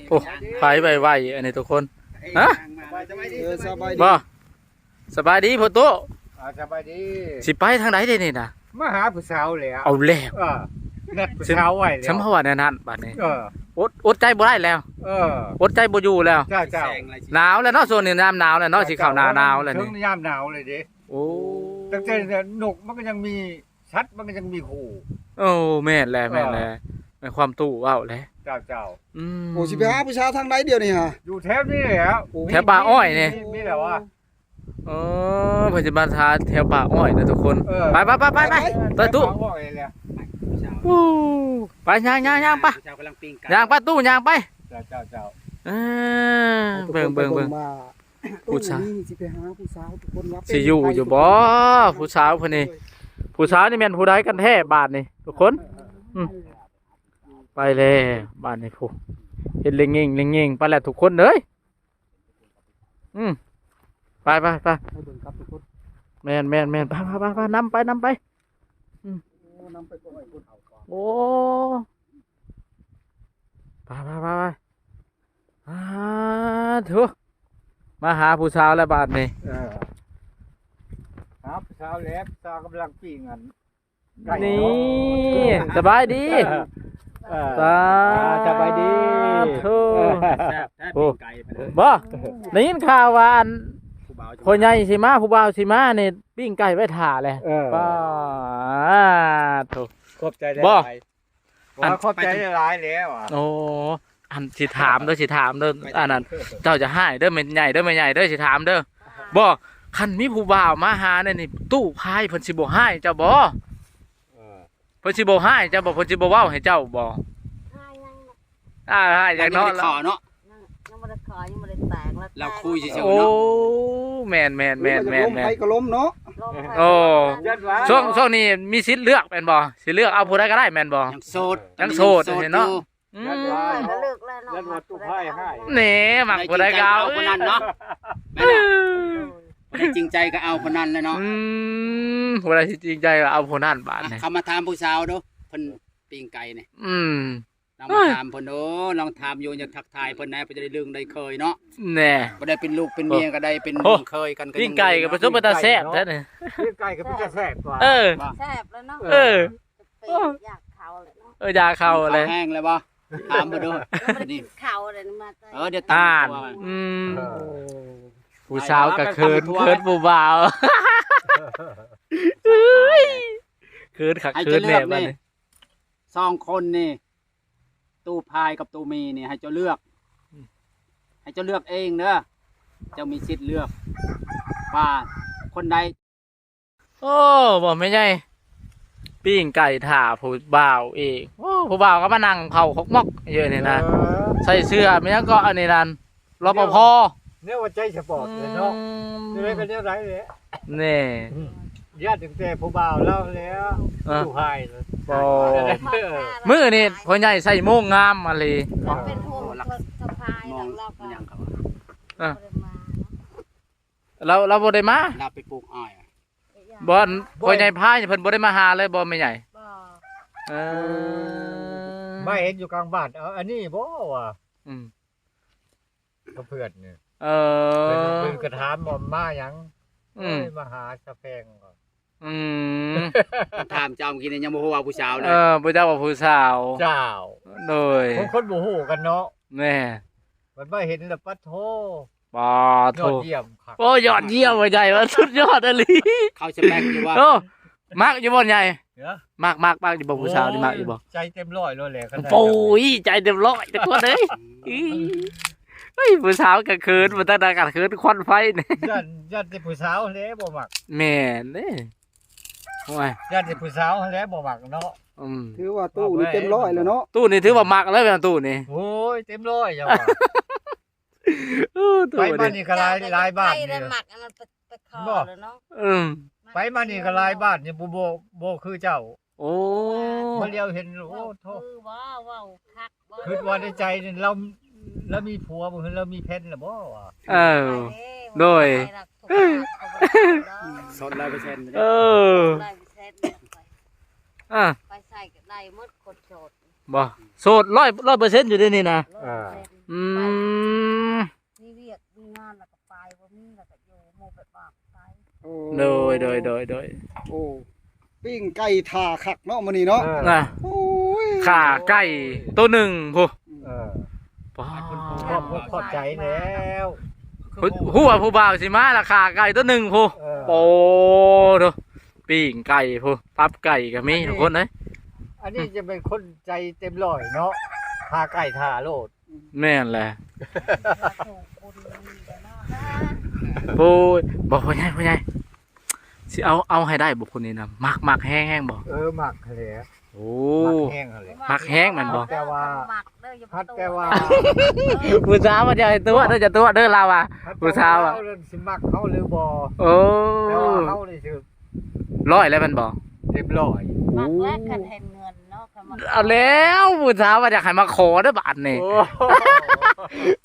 ໂອ້ ໄປໄວໆ ອັນນີ້ທຸກຄົນ. ຮະ? ເອີ ສະບາຍດີ. ບໍ່ ສະບາຍດີພໍ່ຕູ້. ອ່າ ສະບາຍດີ. ຊິໄປທາງໃດເດນີ້ນະ? ມາຫາຜູ້ສາວແລ້ວ. ເອົາແລ້ວ. ເອີ ນັດຜູ້ສາວໄວ້ແລ້ວ. ສຳພາວະແນວນັ້ນບາດນີ້. ເອີ ອົດ ອົດໃຈບໍ່ໄດ້ແລ້ວ. ເອີ ອົດໃຈບໍ່ຢູ່ແລ້ວ. ເຈົ້າ ເຈົ້າ. ໜາວແລ້ວເນາະ ຊ່ວງນີ້ຍາມໜາວແລ້ວເນາະ. ເຈົ້າ ຊິເຂົ້າໜ້າໜາວແລ້ວນີ້ ເຖິງຍາມໜາວເລີຍເດ້. ໂອ້ ຕັ້ງແຕ່ນົກມັນກໍຍັງມີ ສັດມັນກໍຍັງມີຄູ່. ໂອ້ ແມ່ນແຫຼະ ແມ່ນແຫຼະ. ເອີ ແມ່ນຄວາມຕູ້ເວົ້າແຫຼະ. ເຈົ້າ ເຈົ້າ. ອືມ ໂອ້ ຊິໄປຫາຜູ້ສາວທາງໃດດຽວນີ້ຫະ? ຢູ່ແຖວນີ້ແຫຼະ. ໂອ້ ແຖວປ່າອ້ອຍນີ້ ມີແຫຼະວ່າ. ເອີ ເພິ່ນຊິມາຫາແຖວປ່າອ້ອຍເດີທຸກຄົນ. ເອີ ໄປໆໆໆ ໄປຕູ້. ແຖວປ່າອ້ອຍແຫຼະ. ໂອ້ ໄປ ຍ່າງໆໆ ໄປ ຜູ້ສາວກຳລັງປີ້ງໄກ່ ຍ່າງໄປຕູ້ ຍ່າງໄປ. ເຈົ້າ ເຈົ້າ ເຈົ້າ. ເອີ ເບິ່ງໆໆ ວ່າ ຜູ້ສາວ ຕູ້ນີ້ຊິໄປຫາຜູ້ສາວທຸກຄົນວ່າ ຊິຢູ່ຢູ່ບໍ່ ຜູ້ສາວເພິ່ນນີ້? ຜູ້ສາວນີ້ແມ່ນຜູ້ໃດກັນແທ້ບາດນີ້ທຸກຄົນ? ອືມ ໄປແລ້ວບາດນີ້. ຜູ້ ເຮັດເລັງເງງເລັງເງງໄປແລ້ວທຸກຄົນເອີຍ. ອືມ ໄປໆໆ ໃຫ້ເບິ່ງກັບທຸກຄົນ. ແມ່ນໆໆ ໄປໆໆ ນຳໄປ ນຳໄປ. ອືມ ໂອ້ ນຳໄປກ່ອນ ຜູ້ເຖົ້າກ່ອນ. ໂອ້ ໄປໆໆໆ. ອາ ໂທ້ ມາຫາຜູ້ສາວແລ້ວບາດນີ້. ເອີ ຫາຜູ້ສາວແລ້ວ ຜູ້ສາວກຳລັງປີ້ງອັນໄກ່. ນີ້ ສະບາຍດີ. ເອີ ສາ ສະບາຍດີ. ໂທ້ ແຊບແທ້ ໂອ້ ປີ້ງໄກ່. ບໍ່ ໄດ້ຍິນຂ່າວວ່າອັນ ຜູ້ບ່າວຊິມາ ພໍ່ໃຫຍ່ຊິມາ ຜູ້ບ່າວຊິມານີ້ ປີ້ງໄກ່ໄວ້ຖ້າແຫຼະ. ເອີ ປາດໂທ້ ຂອບໃຈຫຼາຍ. ອັນ ຂອບໃຈຫຼາຍແລ້ວ. ໂອ້ ອັນ ຊິຖາມເດີ ຊິຖາມເດີ ອັນນັ້ນ ເຈົ້າຢ່າຮ້າຍເດີ ແມ່ໃຫຍ່ເດີ ແມ່ໃຫຍ່ເດີ ຊິຖາມເດີ. ບໍ່ ຄັນມີຜູ້ບ່າວມາຫາແນວນີ້ ຕູ້ພາຍເພິ່ນຊິບໍ່ຮ້າຍເຈົ້າບໍ່? ເອີ ເພິ່ນຊິບໍ່ຮ້າຍເຈົ້າບໍ່? ເພິ່ນຊິບໍ່ເວົ້າໃຫ້ເຈົ້າບໍ່? ຮ້າຍຫຍັງ? ອາ ຮ້າຍຫຍັງເນາະ? ຍັງບໍ່ໄດ້ຂໍເນາະ. ຍັງ ຍັງບໍ່ໄດ້ຂໍ ຍັງບໍ່ໄດ້ແຕ່ງ ລາວຄຸຍຊື່ໆເນາະ. ໂອ້ ແມ່ນໆໆໆ ລົມໄປກໍລົມເນາະ. ໂອ້ ຊ່ວງ ຊ່ວງນີ້ມີສິດເລືອກແມ່ນບໍ່? ຊິເລືອກເອົາຜູ້ໃດກໍໄດ້ແມ່ນບໍ່? ຍັງໂສດ ຍັງໂສດເນາະ. ອືມ ເລືອກແລ້ວເນາະ. ແນ່ ມັກຜູ້ໃດກໍເອົາ ຜູ້ນັ້ນເນາະ. ແມ່ນບໍ່? ຜູ້ໃດຈິງໃຈກໍເອົາຜູ້ນັ້ນແຫຼະເນາະ. ອືມ ຜູ້ໃດຊິຈິງໃຈກໍເອົາຜູ້ນັ້ນບາດນີ້. ເຂົ້າມາຖາມຜູ້ສາວດູ ເພິ່ນປີ້ງໄກ່ນີ້. ອືມ ລອງມາຖາມເພິ່ນດູ ລອງຖາມຢູ່ ຢາກທັກທາຍເພິ່ນແດ່ ເພິ່ນຈະໄດ້ລຶ້ງໄດ້ເຄີຍເນາະ. ແນ່ ບໍ່ໄດ້ເປັນລູກເປັນເມຍກໍໄດ້ ເປັນ ໂອ້ ເຄີຍກັນກໍ ປີ້ງໄກ່ກໍປະສົບເປັນຕາແຊບແທ້ນີ້. ເອີ ແຊບແລ້ວເນາະ. ເອີ ແຊບແລ້ວເນາະ. ເອີ ຢາກເຂົ້າແລ້ວເນາະ. ເອີ ຢາກເຂົ້າແລ້ວ ເຂົ້າແຮງແລ້ວບໍ່? ຖາມເພິ່ນດູ. ເຂົ້າແລ້ວມາ. ເອີ ດຽວຕາມ. ອືມ ຜູ້ສາວກໍເຂີນ ເຂີນຜູ້ບ່າວ. ເຂີນຄັກເຂີນແນ່ບາດນີ້. ສອງຄົນນີ້ ຕູ້ພາຍກັບຕູ້ມີນີ້ ໃຫ້ເຈົ້າເລືອກ ອືມ ໃຫ້ເຈົ້າເລືອກເອງເດີ. ເຈົ້າມີສິດເລືອກວ່າຄົນໃດ. ໂອ້ ບໍ່ແມ່ໃຫຍ່ ປີ້ງໄກ່ຖ້າຜູ້ບ່າວເອງ. ໂອ້ ຜູ້ບ່າວກໍມານັ່ງເຜົາຄົກໝອກຢູ່ນີ້ນະ. ເອີ ໃສ່ເສື້ອແມ່ນຫຍັງເກາະ ອັນນີ້ນັ້ນ ລປພ. ແນວວ່າໃຈສະປອດເລີຍເນາະ. ອືມ ແນວໃດກໍແນວໃດແຫຼະ. ແນ່ ອືມ ຢ້ານຕັ້ງແຕ່ຜູ້ບ່າວລາວແລ້ວ. ເອີ ຜູ້ຫາຍ. ບໍ່ ມື້ນີ້ພໍ່ໃຫຍ່ໃສ່ໂມ່ງງາມມາເລີຍ. ເປັນໂຮງສະພາຍ ມອງ ລາວກໍ ເອີ ບໍ່ໄດ້ມາເນາະ. ລາວ ລາວບໍ່ໄດ້ມາ. ລາວໄປປູກອ້ອຍ. ບໍ່ ພໍ່ໃຫຍ່ພາຍເພິ່ນບໍ່ໄດ້ມາຫາເລີຍບໍ່ແມ່ໃຫຍ່? ບໍ່. ເອີ ມາເຫັນຢູ່ກາງບ້ານ. ເອົາ ອັນນີ້ບໍ່ວ່າ ອືມ ກັບເພື່ອນນີ້. ເອີ ເພິ່ນ ເພິ່ນກໍຖາມວ່າມາຫຍັງ. ອືມ ເອີຍ ມາຫາສາວແພງ. ອືມ ຖາມເຈົ້າເມື່ອກີ້ນີ້ຍັງບໍ່ຮູ້ວ່າຜູ້ສາວເລີຍ. ເອີ ບໍ່ຈັກວ່າຜູ້ສາວ. ເຈົ້າ ໂດຍ ຄົນ ຄົນບໍ່ຮູ້ກັນເນາະ. ແນ່ ເພິ່ນມາເຫັນແລ້ວ ປະໂທ ປາໂທ ຍອດຢ້ຽມຄັກ. ໂອ້ ຍອດຢ້ຽມ ໃຫຍ່ວ່າສຸດຍອດອີ່ຫຼີ. ເຂົ້າສະເປັກຢູ່ບໍ່? ໂອ້ ມັກຢູ່ບໍ່ໃຫຍ່? ເອີ ມັກ ມັກ ມັກຢູ່ບໍ່? ຜູ້ສາວນີ້ມັກຢູ່ບໍ່? ໂອ້ຍ ໃຈເຕັມຮ້ອຍໂລດແຫຼະ. ໂອ້ຍ ໃຈເຕັມຮ້ອຍທຸກຄົນເອີຍ. ເອີຍ ເຮີ້ຍ ຜູ້ສາວກໍເຂີນ ບໍ່ຕັ້ງນານກໍເຂີນຄວັນໄຟນີ້. ຢ້ານ ຢ້ານແຕ່ຜູ້ສາວແຫຼະບໍ່ມັກ. ແມ່ນເດ້. ໂອ້ຍ ຢ້ານແຕ່ຜູ້ສາວຫັ້ນແຫຼະບໍ່ມັກເນາະ. ອືມ ຖືວ່າຕູ້ນີ້ເຕັມຮ້ອຍແລ້ວເນາະ. ຕູ້ນີ້ຖືວ່າມັກແລ້ວແມ່ນຕູ້ນີ້. ໂອ້ຍ ເຕັມຮ້ອຍຈັ່ງວ່າ. ໂອ້ ຕູ້ ໄປມານີ້ກໍຫຼາຍ ຫຼາຍບ້ານນີ້ ໄປໄດ້ມັກອັນນັ້ນ ໄປ ໄປຂໍແລ້ວເນາະ. ອືມ ໄປມານີ້ກໍຫຼາຍບ້ານນີ້ ບໍ່ ບໍ່ ບໍ່ຄືເຈົ້າ. ໂອ້ ມາລຽວເຫັນ ໂອ້ໂທ້ ຄືວ່າເວົ້າຄັກ. ຄິດວ່າໃນໃຈນີ້ ລາວ ລາວມີຜົວບໍ່? ລາວມີແຟນແລ້ວບໍ່? ເອີ ໂດຍ ສົດຮ້ອຍເປີເຊັນ. ເອີ ຮ້ອຍເປີເຊັນ. ອາ ໄປໃສກໍໄດ້ໝົດຄົນໂສດ. ບໍ່ ໂສດ ຮ້ອຍ ຮ້ອຍເປີເຊັນຢູ່ເດ້ນີ້ນະ. ເອີ ອືມ ມີວຽກມີງານແລ້ວກໍໄປ ບໍ່ມີແລ້ວກໍຢູ່ ໝູ່ໄປບອກໄປ. ໂອ້ ໂດຍ ໂດຍ ໂດຍ ໂດຍ ໂອ້ ປີ້ງໄກ່ຖ້າຄັກເນາະມື້ນີ້ເນາະ. ເອີ ນະ ໂອ້ຍ ຂ້າໄກ່ໂຕໜຶ່ງພຸ້ນ. ເອີ ປ້າ ຂອບ ຂອບໃຈແລ້ວ ຮູ້ວ່າຜູ້ບ່າວຊິມາລະ ຂ້າໄກ່ໂຕໜຶ່ງພຸ້ນ. ເອີ ໂອ້ ໂດ ປີ້ງໄກ່ພຸ້ນ ຕັບໄກ່ກໍມີ ອັນນີ້ ທຸກຄົນເອີຍ. ອັນນີ້ຈະເປັນຄົນໃຈເຕັມຮ້ອຍເນາະ ຂ້າໄກ່ຖ້າໂລດ. ແມ່ນແຫຼະ ໂອ້ຍ ບໍ່ ພໍ່ໃຫຍ່ ພໍ່ໃຫຍ່ ຊິເອົາ ເອົາໃຫ້ໄດ້ບໍ່ ຜູ້ນີ້ນະ? ມັກ ມັກແຮງ ແຮງບໍ່? ເອີ ມັກຫັ້ນແຫຼະ. ໂອ້ ມັກແຮງຫັ້ນແຫຼະ ມັກແຮງແມ່ນບໍ່? ແຕ່ວ່າ ຮັກແຕ່ວ່າ ຜູ້ສາວວ່າຢ່າໃຫ້ຕົວະເດີ ຢ່າຕົວະເດີ ລາວວ່າ ຜູ້ສາວ ລາວຊິມັກເຮົາຫຼືບໍ່? ໂອ້ ແຕ່ວ່າເຮົານີ້ຄື ຮ້ອຍແລ້ວແມ່ນບໍ່? ເຕັມຮ້ອຍ. ໂອ້ ມັກແລ້ວຄັນເຫັນເງິນເນາະ ຄັນມັກ ເອົາແລ້ວ ຜູ້ສາວວ່າຢາກໃຫ້ມາຂໍເດີບາດນີ້. ໂອ້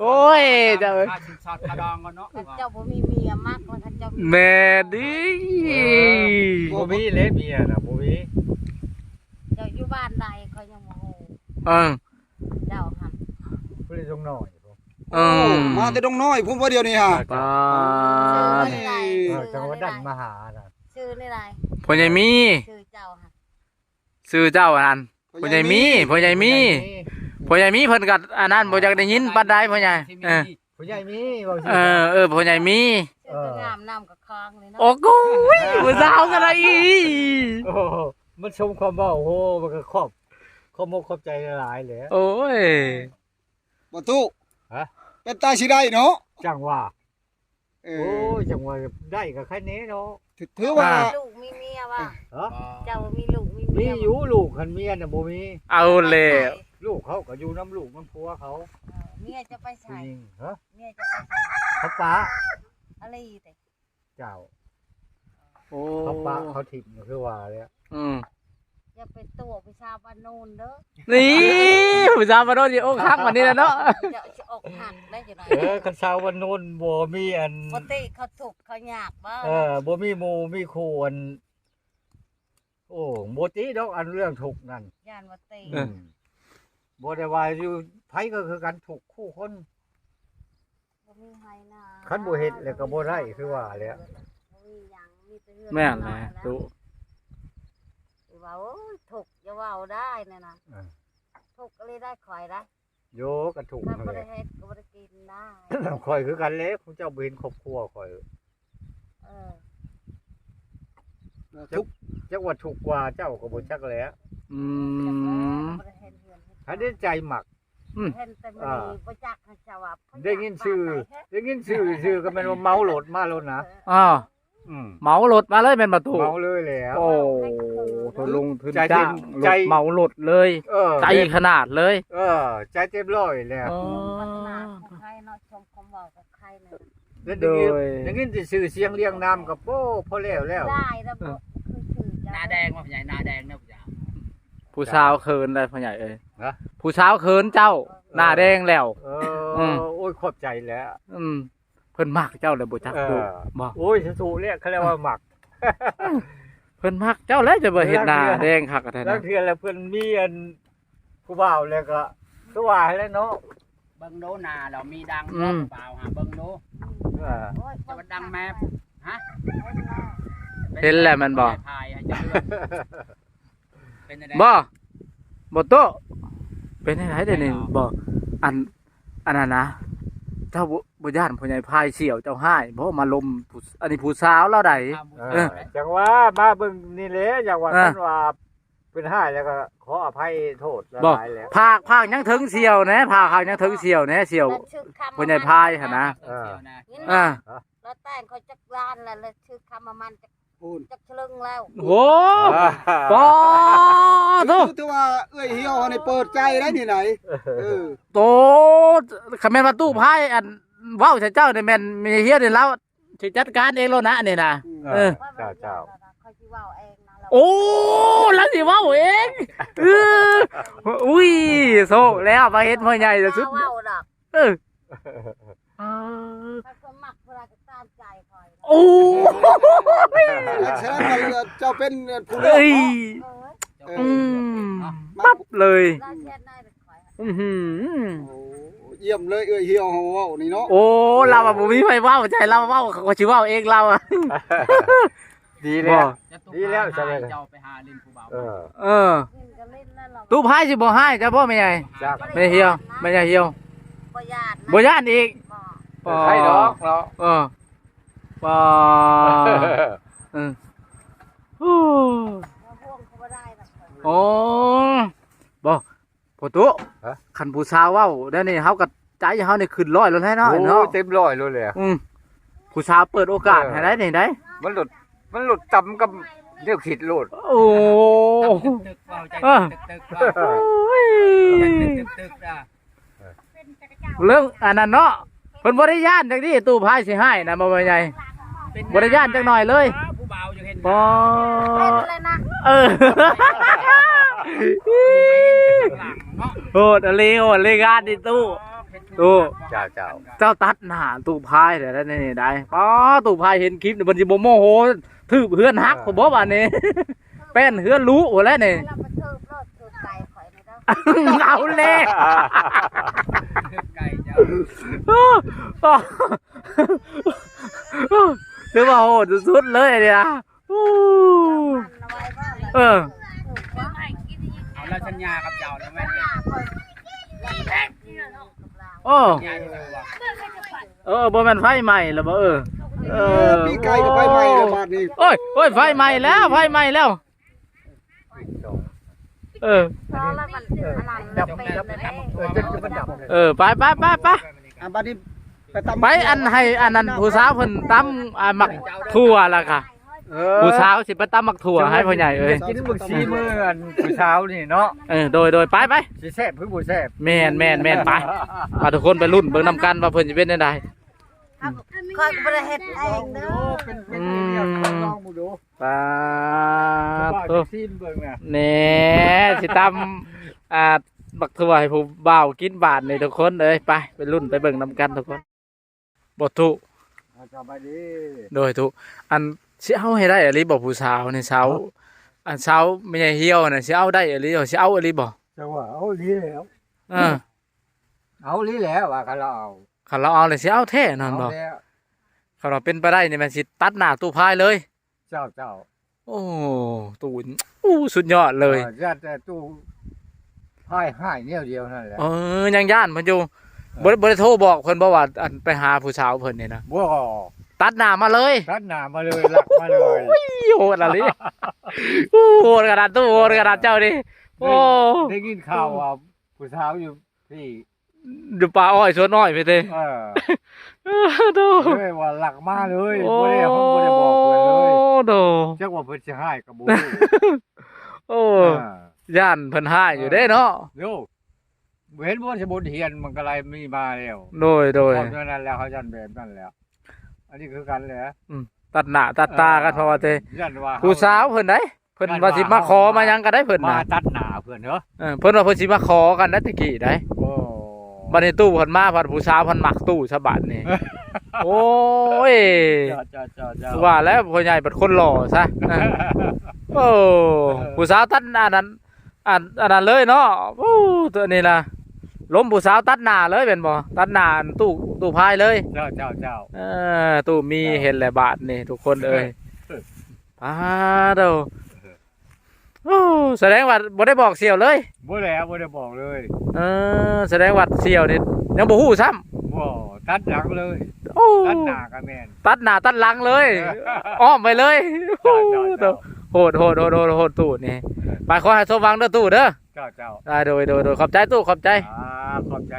ໂອ້ຍ ເຈົ້າ ຄ່າສິນສອດຄ່າດອງກ່ອນເນາະ ຄັນເຈົ້າບໍ່ມີເມຍມັກ ແລ້ວຄັນເຈົ້າມີ ແມ່ນດີ ເອີ ບໍ່ມີເລີຍເມຍນະ ບໍ່ມີ. ເຈົ້າຢູ່ບ້ານໃດ ຂ້ອຍຍັງບໍ່ຮູ້. ເອີ ເຈົ້າຫັ້ນ ຜູ້ໃດ ດອງນ້ອຍ. ເອີ ມາແຕ່ດອງນ້ອຍພຸ້ນບໍ່ ດຽວນີ້ຫາ. ປ້າ ເອີ ຈັງຫວັດນັ້ນມາຫານະ. ຊື່ແນວໃດ? ພໍ່ໃຫຍ່ມີ. ຊື່ເຈົ້າຫັ້ນ ຊື່ເຈົ້າອັນນັ້ນ ພໍ່ໃຫຍ່ມີ ພໍ່ໃຫຍ່ມີ ພໍ່ໃຫຍ່ມີ ພໍ່ໃຫຍ່ມີ ເພິ່ນກໍອັນນັ້ນ ບໍ່ຢາກໄດ້ຍິນປານໃດ ພໍ່ໃຫຍ່ ເອີ ພໍ່ໃຫຍ່ມີ ເວົ້າຊື່ ເອີ ເອີ ພໍ່ໃຫຍ່ມີ. ເອີ ຊື່ກໍງາມນຳກັບຄອງນີ້ເນາະ. ໂອ້ໂຫຍ ຜູ້ສາວກໍໄດ້ອີກ. ໂອ້ ມັນຊົມຄວາມເວົ້າ ໂອ້ ມັນກໍຂອບ ຂອບອົກຂອບໃຈຫຼາຍໆແຫຼະ. ໂອ້ຍ ບໍ່ຕູ້ ຮະ ເປັນຕາຊິໄດ້ເນາະ ຈັ່ງວ່າ. ເອີ ໂອ້ຍ ຈັ່ງວ່າໄດ້ກໍໄຄແນ່ເນາະ ຖື ຖືວ່າ ອ່າ ລູກມີເມຍວ່າ ຮະ ເຈົ້າມີລູກມີເມຍ ມີຢູ່ ລູກ ຄັນເມຍນະບໍ່ມີ. ເອົາແລ້ວ ລູກເຂົາກໍຢູ່ນຳລູກນຳຜົວເຂົາ. ເອີ ເມຍຈະໄປໃສ? ຜູ້ຍິງ ຮະ ເມຍຈະໄປໃສ? ເຂົາປະ ອາລີຕິ ເຈົ້າ ໂອ້ ເຂົາປະເຂົາຖິ້ມ ຄືວ່າແລ້ວ. ອືມ ຢ່າໄປຕົວະຜູ້ສາວບ້ານໂນ້ນເດີ. ນີ້ ຜູ້ສາວບ້ານໂນ້ນຊິອົກຫັກບາດນີ້ແຫຼະເນາະ. ເຈົ້າຊິອົກຫັກໄດ້ຈັ່ງໃດ? ເອີ ຄັນສາວບ້ານໂນ້ນບໍ່ມີອັນ ບໍ່ຕິເຂົາທຸກເຂົາຍາກບໍ່? ເອີ ບໍ່ມີໝູ່ມີຄູ່ອັນ ໂອ້ ບໍ່ຕິດອກ ອັນເລື່ອງທຸກນັ້ນ ຢ້ານບໍ່ຕິ. ອືມ ບໍ່ໄດ້ວ່າຢູ່ໃຜກໍຄືກັນ ທຸກຄູ່ຄົນ. ບໍ່ມີໄຮ່ນາ ຄັນບໍ່ເຮັດແລ້ວກໍບໍ່ໄດ້ ຄືວ່າແຫຼະ. ບໍ່ມີຫຍັງ ມີແຕ່ເຮືອນ ແມ່ນແຫຼະ ນອນແລ້ວ ຕຸ ຊິວ່າ ໂອ້ຍ ທຸກ ຢ່າເວົ້າໄດ້ນັ້ນນະ. ເອີ ທຸກອີ່ຫຼີໄດ໋ຂ້ອຍໄດ໋. ໂຢ ກໍທຸກ ຄັນບໍ່ໄດ້ເຮັດກໍບໍ່ໄດ້ກິນໄດ້. ຂ້ອຍຄືກັນແຫຼະ ຜູ້ເຈົ້າບໍ່ເຫັນຄອບຄົວຂ້ອຍ. ເອີ ທຸກ ຈັກວ່າທຸກກວ່າເຈົ້າກໍບໍ່ຈັກແຫຼະ. ອືມ ຄັນໄດ້ໃຈມັກ ອືມ ເຫັນແຕ່ມື້ນີ້ ອ່າ ບໍ່ຈັກໃຫ້ເຈົ້າວ່າ ໄດ້ຍິນຊື່ ໄດ້ຍິນຊື່ຊື່ກໍແມ່ນວ່າເມົາລົດມາໂລດນະ. ອ່າ ອືມ ເມົາລົດມາເລີຍແມ່ນບໍ່ຕູ້? ເມົາເລີຍແຫຼະ. ໂອ້ ໂຕລົງທຶນຈ້າງລົດ ເມົາລົດເລີຍ. ເອີ ໃຈຂະໜາດເລີຍ. ເອີ ໃຈເຕັມຮ້ອຍແລ້ວ. ເອີ ບັດໜ້າຂອງໃຜເນາະ ຊົມຄວາມເວົ້າຂອງໃຜແນ່. ໄດ້ຍິນ ໄດ້ຍິນແຕ່ຊື່ສຽງລຽງນາມກໍ ໂອ້ ພໍແລ້ວແລ້ວ. ຫຼາຍແລ້ວບໍ່ ເອີ ຄືຊື່ເຈົ້າ ໜ້າແດງວ່າຜູ້ໃຫຍ່ ໜ້າແດງເນາະຜູ້ໃຫຍ່. ຜູ້ສາວເຂີນໄດ໋ພໍ່ໃຫຍ່ເອີຍ. ຮະ ຜູ້ສາວເຂີນເຈົ້າ ເອີ ໜ້າແດງແລ້ວ. ເອີ ອືມ ໂອ້ຍ ຂອບໃຈແຫຼະ. ອືມ ເພິ່ນມັກເຈົ້າແລ້ວບໍ່ຈັກ ເອີ ບໍ່. ໂອ້ຍ ສາທຸແຫຼະ ເຂົາເອີ້ນວ່າມັກ. ເພິ່ນມັກເຈົ້າແລ້ວ ຈະບໍ່ເຮັດໜ້າແດງຄັກແທ້ນະ. ລາງເທື່ອລະເພິ່ນມີອັນ ຜູ້ບ່າວແລ້ວກໍຄືວ່າຫັ້ນແຫຼະເນາະ. ເບິ່ງດູໜ້າລາວມີດັງ ອືມ ບໍ່ ຜູ້ບ່າວຫາເບິ່ງດູ. ເອີ ຈະວ່າດັງແມບ ຮະ ເຫັນແລ້ວແມ່ນບໍ່? ເປັນຈັ່ງໃດ? ບໍ່ ບໍ່ໂຕ ເປັນຈັ່ງໃດເດນີ້? ບໍ່ ອັນ ອັນນັ້ນນະ ເຈົ້າບໍ່ ບໍ່ຢ້ານພໍ່ໃຫຍ່ພາຍສ່ຽວເຈົ້າຮ້າຍບໍ່? ມາລົມຜູ້ ອັນນີ້ຜູ້ສາວລາວໃດ. ເອີ ເອີ ຈັ່ງວ່າມາເບິ່ງນີ້ແຫຼະ ຢ່າງວ່າ ເອີ ຄັນວ່າ ເປັນຮ້າຍແລ້ວກໍຂໍອະໄພໂທດຫຼາຍໆແລ້ວ. ພາກ ພາກຍັງເຖິງສ່ຽວແດ່ ພາກຍັງເຖິງສ່ຽວແດ່ ສ່ຽວພໍ່ໃຫຍ່ພາຍຫັ້ນນະ. ເອີ ເອີ ລາວແຕ່ງຂ້ອຍຈັກລ້ານແລ້ວ ລາວຊື້ຄຳມາມັນຈັກ ຈັກສະລຶງແລ້ວ. ໂອ້ ປ້າໂທ້ ຖືວ່າເອື້ອຍຫ່ຽວນີ້ເປີດໃຈໄດ້ນີ້ໃດ. ເອີ ໂຕ ຄັນແມ່ນວ່າຕູ້ພາຍ ອັນ ເວົ້າໃສ່ເຈົ້ານີ້ແມ່ນແມ່ຫ່ຽວນີ້ລາວ ຊິຈັດການເອງໂລດນະນີ້ນະ. ອືມ ເອີ ເຈົ້າ ເຈົ້າ ໂອ້ ລາວຊິເວົ້າເອງ. ເອີ ອຸ້ຍ ໂຊກແລ້ວ ມາເຫັນພໍ່ໃຫຍ່ລະສຸດ. ເອີ ເອີ ໂອ້ ສະແດງວ່າເຈົ້າເປັນຜູ້ເລືອກເນາະ. ເອີ ອືມ ປັບເລີຍ. ອືມ ໂອ້ ຢ້ຽມເລີຍເອື້ອຍຫ່ຽວເຮົາເວົ້ານີ້ເນາະ. ໂອ້ ລາວວ່າບໍ່ມີໃຜເວົ້າ ໃຈລາວເວົ້າ ຂ້ອຍຊິເວົ້າເອງລາວວ່າ. ດີແລ້ວ ດີແລ້ວ ຈະໄປ ເຈົ້າໄປຫາຫຼິ້ນຜູ້ບ່າວ ເອີ ເອີ ຕູ້ພາຍຊິບໍ່ຮ້າຍເຈົ້າບໍ່ແມ່ໃຫຍ່? ຈັກ ແມ່ຫ່ຽວ ແມ່ໃຫຍ່ຫ່ຽວ ບໍ່ຢ້ານ ບໍ່ຢ້ານອີກ ບໍ່ ໃຄດອກເນາະ. ເອີ ບໍ່ ເອີ ໂອ້ ບໍ່ ພໍ່ຕູ້ ຮະ ຄັນຜູ້ສາວເວົ້າແນວນີ້ ເຮົາກໍໃຈເຮົານີ້ຂຶ້ນຮ້ອຍໂລດແຫຼະເນາະ. ໂອ້ ເນາະ ເຕັມຮ້ອຍໂລດແຫຼະ. ອືມ ຜູ້ສາວເປີດໂອກາດໃຫ້ໄດ້ນີ້ໄດ໋ ມັນໂລດ ມັນໂລດຕ່ຳກັບແນວຄິດໂລດ. ໂອ້ ຕຶກໆ ເວົ້າໃຈ ເອີ ຕຶກໆ ເວົ້າ ໂອ້ຍ ຕຶກໆ ອ່າ ເລື່ອງອັນນັ້ນເນາະ ເພິ່ນບໍ່ໄດ້ຢ້ານຈັກດີ້ ຕູ້ພາຍຊິຮ້າຍນະ ບໍ່ແມ່ໃຫຍ່ ບໍ່ໄດ້ຢ້ານຈັກໜ້ອຍເລີຍ. ຜູ້ບ່າວຢາກເຫັນ ອໍ ເອີ ໂຫດອີ່ຫຼີ ໂຫດອີ່ຫຼີ ງານນີ້ຕູ້ ຕູ້ ເຈົ້າ ເຈົ້າ ເຈົ້າຕັດໜ້າຕູ້ພາຍແລ້ວນີ້ໄດ໋. ອໍ ຕູ້ພາຍເຫັນຄລິບນີ້ ມັນຊິບໍ່ໂມໂຫ ຖືບເຮືອນຫັກ ເອີ ບໍ່ບາດນີ້ ແປ້ນເຮືອນລຸພຸ້ນແຫຼະນີ້. ເອົາແລ້ວ ໄກ່ເຈົ້າ ຖືວ່າໂຫດສຸດໆເລີຍອັນນີ້ນະ. ໂອ້ ເອີ ເອົາແລ້ວສັນຍາກັບເຈົ້າແລ້ວແມ່ນ ໂອ້ ເອີ ບໍ່ແມ່ນໄຟໄໝ້ແລ້ວບໍ່? ເອີ ເອີ ປີກາຍກໍໄຟໄໝ້ແລ້ວບາດນີ້. ໂອ້ຍ ໂອ້ຍ ໄຟໄໝ້ແລ້ວ ໄຟໄໝ້ແລ້ວ. ເອີ ເອີ ໄປ ໄປ ໄປ ໄປ ອ່າ ບາດນີ້ໄປຕຳ ໄປ ອັນໃຫ້ອັນນັ້ນ ຜູ້ສາວເພິ່ນຕຳ ອ່າ ໝາກຖົ່ວລະກະ ເອີ ຜູ້ສາວຊິໄປຕຳໝາກຖົ່ວໃຫ້ພໍ່ໃຫຍ່ເອີຍ ກິນເບິ່ງສີມືອັນຜູ້ສາວນີ້ເນາະ. ເອີ ໂດຍ ໂດຍ ໄປ ໄປ ຊິແຊບຄືບໍ່ແຊບ. ແມ່ນ ແມ່ນ ແມ່ນ ໄປ ພາທຸກຄົນໄປລຸ້ນເບິ່ງນຳກັນວ່າເພິ່ນຊິເປັນແນວໃດ. ຂ້ອຍກໍບໍ່ໄດ້ເຮັດເອງເດີ ເປັນ ເປັນ ອືມ ລອງເບິ່ງດູ. ປາດໂທ້ ຊິມເບິ່ງນະ ແນ່ ຊິຕຳ ອ່າ ໝາກຖົ່ວໃຫ້ຜູ້ບ່າວກິນບາດນີ້ທຸກຄົນເອີຍ. ໄປ ໄປລຸ້ນໄປເບິ່ງນຳກັນທຸກຄົນ. ບໍ່ທຸ ສະບາຍດີ ໂດຍທຸ ອັນ ຊິເອົາໃຫ້ໄດ້ອີ່ຫຼີບໍ່ຜູ້ສາວນີ້ ສາວ ອັນສາວແມ່ໃຫຍ່ຫ່ຽວນະ ຊິເອົາໄດ້ອີ່ຫຼີບໍ່? ຊິເອົາອີ່ຫຼີບໍ່? ຈັງຫວະ ເອົາອີ່ຫຼີແລ້ວ ເອີ ເອົາອີ່ຫຼີແລ້ວວ່າ ຄັນລາວເອົາ ຄັນລາວເອົາແລ້ວຊິເອົາແທ້ນັ້ນບໍ່? ເອົາແລ້ວ ຄັນວ່າເປັນໄປໄດ້ນີ້ແມ່ນຊິຕັດໜ້າຕູ້ພາຍເລີຍ. ເຈົ້າ ເຈົ້າ ໂອ້ ຕູ້ ອູ້ ສຸດຍອດເລີຍ. ເອີ ຢ້ານແຕ່ຕູ້ພາຍຮ້າຍແນວດຽວນັ້ນແຫຼະ. ເອີ ຍັງຢ້ານເພິ່ນຢູ່ ເອີ ບໍ່ ບໍ່ໄດ້ໂທບອກເພິ່ນບໍ່ວ່າ ອັນ ໄປຫາຜູ້ສາວເພິ່ນນີ້ນະ? ບໍ່ ຕັດໜ້າມາເລີຍ ຕັດໜ້າມາເລີຍ ລັກມາເລີຍ. ໂອ້ຍ ໂຫດອີ່ຫຼີ ໂອ້ ໂຫດຂະໜາດຕູ້ ໂຫດຂະໜາດເຈົ້ານີ້. ໂອ້ ໄດ້ ໄດ້ຍິນຂ່າວວ່າຜູ້ສາວຢູ່ພີ້ ຢູ່ປ່າອ້ອຍສວນອ້ອຍພີ້ຕິ. ເອີ ໂອ້ໂດ ເລີຍວ່າລັກມາເລີຍ. ໂອ້ ບໍ່ໄດ້ ບໍ່ໄດ້ບອກເພິ່ນເລີຍ. ໂອ້ໂດ ຈັກວ່າເພິ່ນຊິຮ້າຍກໍບໍ່ຮູ້. ໂອ້ ເອີ ຢ້ານເພິ່ນຮ້າຍຢູ່ເດ້ເນາະ. ໂດ ເຫັນບໍ່ ສະບົດຮຽນມັນກໍໄລ່ມີມາແລ້ວ. ໂດຍ ໂດຍ ເພາະນັ້ນແລ້ວ ເຮົາຢ້ານແບບນັ້ນແຫຼະ. ອັນນີ້ຄືກັນແຫຼະ ອືມ ຕັດໜ້າຕັດຕາກັນ. ເອີ ເພາະວ່າແຕ່ຢ້ານວ່າຜູ້ສາວເພິ່ນໃດ ເພິ່ນວ່າຊິມາຂໍມາຫຍັງກໍໄດ້ເພິ່ນນະ ມາຕັດໜ້າເພິ່ນເນາະ. ເອີ ເພິ່ນວ່າເພິ່ນຊິມາຂໍກັນໄດ໋ ແຕ່ກີ້ໃດ໋. ໂອ້ ບັດນີ້ຕູ້ເພິ່ນມາ ພັດຜູ້ສາວພັດມັກຕູ້ຊະບັດນີ້. ໂອ້ຍ ເຈົ້າ ເຈົ້າ ເຈົ້າ ເຈົ້າ ວ່າແລ້ວພໍ່ໃຫຍ່ບັດຄົນຫຼໍ່ຊະ. ໂອ້ ເອີ ຜູ້ສາວຕັດອັນນັ້ນ ອັນ ອັນນັ້ນເລີຍເນາະ. ໂອ້ ຕົວນີ້ນະ ລົມຜູ້ສາວຕັດໜ້າເລີຍແມ່ນບໍ່? ຕັດໜ້າຕູ້ ຕູ້ພາຍເລີຍ. ເຈົ້າ ເຈົ້າ ເຈົ້າ ເອີ ຕູ້ມີ ເຈົ້າ ເຫັນແລ້ວບາດນີ້ທຸກຄົນເອີຍ. ປາດໂທ້ ໂອ້ ສະແດງວ່າບໍ່ໄດ້ບອກສ່ຽວເລີຍ. ບໍ່ແລ້ວ ບໍ່ໄດ້ບອກເລີຍ. ເອີ ສະແດງວ່າສ່ຽວນີ້ຍັງບໍ່ຮູ້ຊ້ຳ. ບໍ່ ຕັດຫຼັງເລີຍ. ໂອ້ ຕັດໜ້າກໍແມ່ນ ຕັດໜ້າຕັດຫຼັງເລີຍ. ເອີ ອ້ອມໄປເລີຍ. ເຈົ້າ ເຈົ້າ ເຈົ້າ ໂຫດ ໂຫດ ໂຫດ ໂຫດ ໂຫດຕູ້ນີ້. ໄປ ຂໍໃຫ້ສົມຫວັງເດີຕູ້ເດີ. ເຈົ້າ ເຈົ້າ ອ່າ ໂດຍ ໂດຍ ໂດຍ ຂອບໃຈຕູ້ ຂອບໃຈ. ອ່າ ຂອບໃຈ.